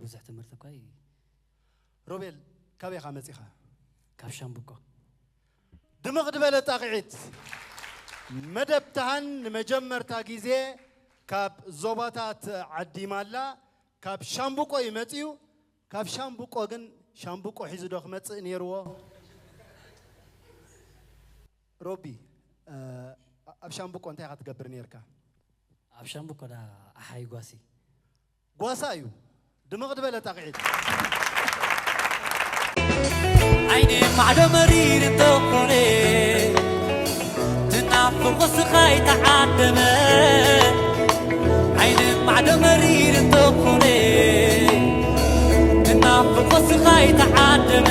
ብዙሕ ትምህርቲ እኳ እዩ። ሮቤል፣ ካበይ ኢኻ መጺኻ? ካብ ሻምብቆ። ድምቕ ዝበለ ጣቕዒት። መደብ ተሃን ንመጀመርታ ግዜ ካብ ዞባታት ዓዲማላ ካብ ሻምብቆ እዩ መጺኡ። ካብ ሻምብቆ ግን፣ ሻምብቆ ሒዙ ዶ ክመጽእ ነይርዎ? ሮቢ፣ ኣብ ሻምብቆ እንታይ ኢኻ ትገብር ነይርካ? ኣብ ሻምብቆ ዳ ኣሓይ ጓሲ። ጓሳ እዩ። ድምቕ ዝበለ ጣቕዒት። ዓይኒ ማዕዶ መሪር እንተኾነ ትናፍቕ ስኻይ ተዓደመ። ዓይኒ ማዕዶ መሪር እንተኾነ ትናፍቕ ስኻይ ተዓደመ።